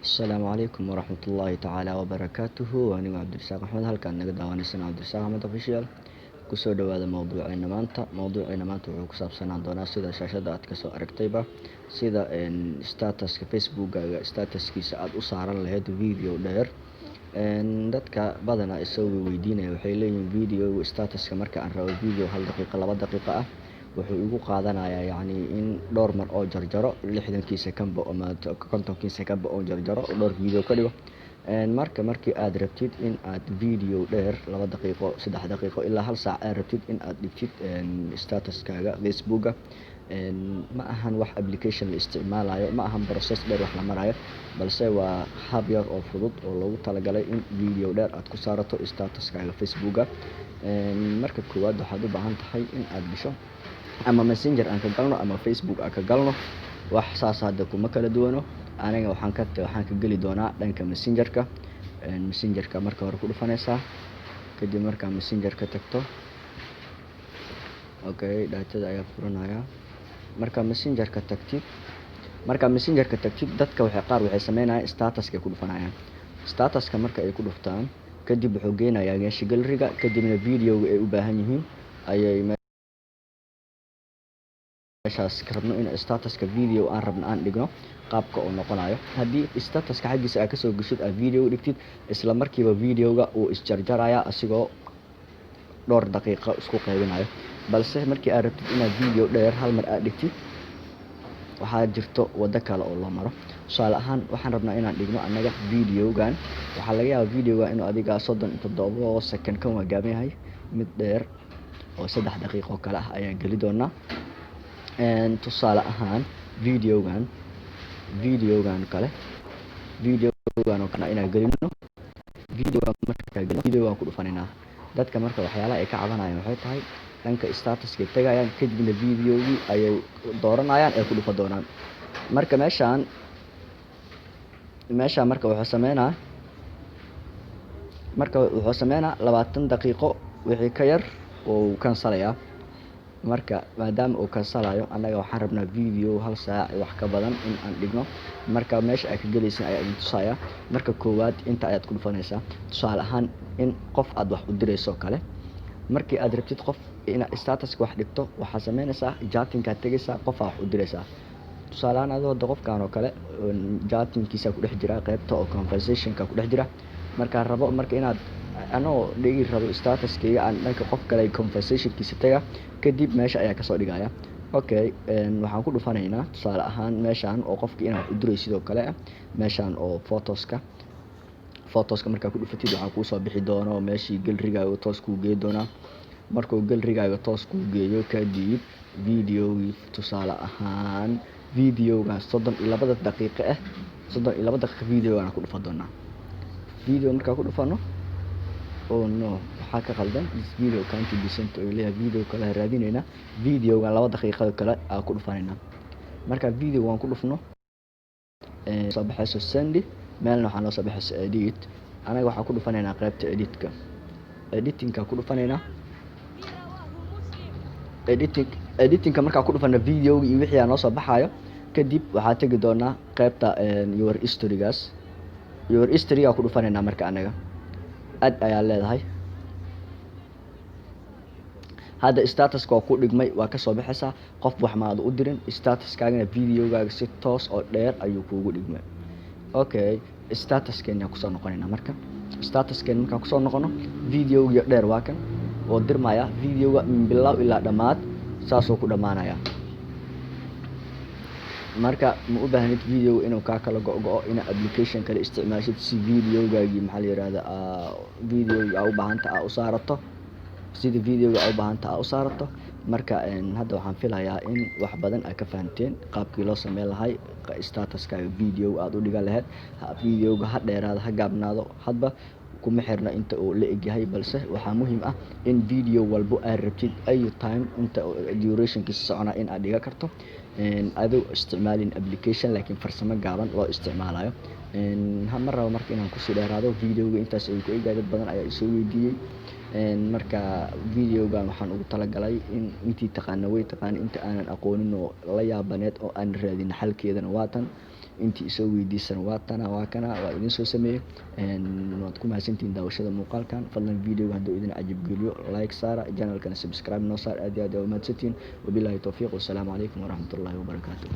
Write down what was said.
Asalaamu calaykum waraxmatullaahi tacaala wabarakaatuhu. Anigu Cabdirasaaq Axmed, halkaad naga daawaneysaan Cabdirasaaq Axmed Official. Kusoo dhawaada mowduuceena maanta. Mowduuceena maanta wuxuu ku saabsanaan doonaa, sida shaashada aad kasoo aragtayba, sida statuska Facebookkaaga, statuskiisa aad u saaran lahayd video dheer. Dadka badanaa isagoo weydiinaya waxay leeyihiin: video statuska marka aan rabo video 1 daqiiqo, 2 daqiiqo ah, wuxuu igu qaadanayaa yacni in dhowr mar oo jarjaro, 60kii secondba ama 50kii secondba oo jarjaro oo dhowr video ka dhigo. Marka markii aad rabtid in aad video dheer, 2 daqiiqo, 3 daqiiqo ilaa hal saac aad rabtid in aad dhigtid statuskaaga Facebooka, ma ahan wax application la isticmaalayo, ma ahan process dheer wax la marayo, balse waa hab yar oo fudud oo loogu talagalay in video dheer aad ku saarato statuskaaga Facebooka. Marka koowaad waxaad u baahan tahay in aad gasho ama Messenger aan ka galno ama Facebook aan ka galno, wax saas hadda kuma kala duwano. Aniga waxaan ka geli doonaa dhanka Messengerka. Messengerka marka hore ku dhufanaysaa. Kadib markaa Messengerka tagto, okay, datada ayaa furanaya. Markaa Messengerka tagtid, dadka waxay qaar waxay sameynayaan statuska ay ku dhufanayaan. Statuska marka ay ku dhuftaan kadib, wuxuu geenayaa meesha galleryga, kadibna videoga ay u baahan yihiin ayay meeshaas ka rabno in statuska video aan rabno aan dhigno qaabka uu noqonayo. Haddii statuska xaggiisa aad kasoo geshid, aad video dhigtid, isla markiiba videoga uu isjarjaraya asigoo dhowr daqiiqo isku qaybinayo. Balse markii aad rabtid inaad video dheer hal mar aad dhigtid, waxaa jirto waddo kale oo loo maro. Tusaale ahaan, waxaan rabnaa inaan dhigno annaga videogan. Waxaa laga yaabaa videogan inuu adiga 37 second, kan waa gaaban yahay. Mid dheer oo 3 daqiiqo kale ah ayaan geli doonaa. Tusaale ahaan, videogan kale, videogan oo kale inaan gelino. Videogan markaa gelino, videogan ku dhufanaynaa. Dadka marka waxyaalaha ay ka cabanayaan waxay tahay dhanka statuskay tagayaan, kadibna videogii ayay dooranayaan, ay ku dhufa doonaan. Marka meeshaan marka wuxuu sameynaa, marka wuxuu sameynaa 20 daqiiqo wixii ka yar uu kansalayaa. Marka maadaama uu kansalayo, annaga waxaan rabnaa video hal saac wax ka badan in aan dhigno. Marka meesha aad ka gelaysin ayaa idin tusaya. Marka koowaad inta ayaad ku dhufanaysaa. Tusaale ahaan, in qof aad wax u dirayso kale, markii aad rabtid qof inaad statuska wax dhigto, waxaad sameynaysaa chattingkaad tegaysaa, qofaa wax u diraysaa. Tusaale ahaan, adoo hadda qofkan oo kale chattingkiisa ku dhex jira, qaybta oo conversationka ku dhex jira. Markaan rabo marka inaad anoo dhigi rabo statuskayga, aan dhanka qof kale conversationkiisa taga, kadib meesha ayaa kasoo dhigaya. Okay, waxaan ku dhufanaynaa tusaale ahaan meeshaan oo qofki inaad wax u diray sidoo kale ah, meeshaan oo photoska. Markaa ku dhufatid, waxaa kuusoo bixi doono meeshii gallerygaaga, toos kuu gee doonaa. Markuu gallerygaaga toos kuu geeyo kadib, videogii, tusaale ahaan videogan 32da daqiiqo ah, 32 daqiiqo videogan ku dhufa doonaa. Video markaa ku dhufano, oh no, waxaa ka qaldan, "This video can't be sent" oo leeyahay. Video kale raadinaynaa. Videogan 2 daqiiqada kale aa ku dhufanaynaa. Marka video waan ku dhufno, soo baxayso send, meelna waxaa noo soo baxayso edit. Anaga waxaa ku dhufanaynaa qaybta editka, editingka ku dhufanaynaa. Editingka markaa ku dhufana, videoga iyo wixii aa noo soo baxayo. Kadib waxaa tegi doonaa qaybta your historygaas. Your historygaa ku dhufanaynaa. Marka anaga add ayaa leedahay. Hadda statuska waa ku dhigmay, waa kasoo baxaysaa. Qof wax maad u dirin, statuskaagana videogaaga si toos oo dheer ayuu kuugu dhigmay. Okay, statuskeena kusoo noqonayna. Marka statuskeena markaan kusoo noqono, videoga dheer waa kan oo dirmaya. Videoga min bilow ilaa dhammaad saasuu ku dhammaanaya. Marka ma u baahnid video inuu kaa kala go-go-o, inaad application kale isticmaashid si videogaagii, maxaa la yihahda, videoga aa u baahanta aa u saarato, sida videoga aa u baahanta aa u saarato. Marka hadda waxaan filayaa in wax badan aad ka fahanteen qaabkii loo sameyn lahay statuskaaga video aad u dhigan lahayd. Videoga ha dheeraado, ha gaabnaado, hadba kuma xirna inta uu la egyahay, balse waxaa muhiim ah in video walbo aad rabtid ayu time inta durationkiisa socona in aad dhigan karto, adoo isticmaalin application, laakiin farsamo gaaban loo isticmaalayo. Ma rabo marka inaan kusii dheeraado videoga, intaas ayuu ku egyahay. Dad badan ayaa isoo weydiiyey. Marka videogan waxaan ugu talagalay in intii taqaana way taqaana, inta aanan aqoonin oo la yaabaneed oo aan raadin xalkeedana waatan. Intii isoo weydiisan waa tana, waa kana, waa idin soo sameeyey. Waad ku mahadsantihiin daawashada muuqaalkan. Fadlan videoga hadduu idin cajib geliyo, like saara, channelkana subscribe noo saar. Aad iyo aad waa mahadsantihiin. Wabillahi towfiiq, wasalaamu calaykum waraxmatullaahi wabarakaatuh.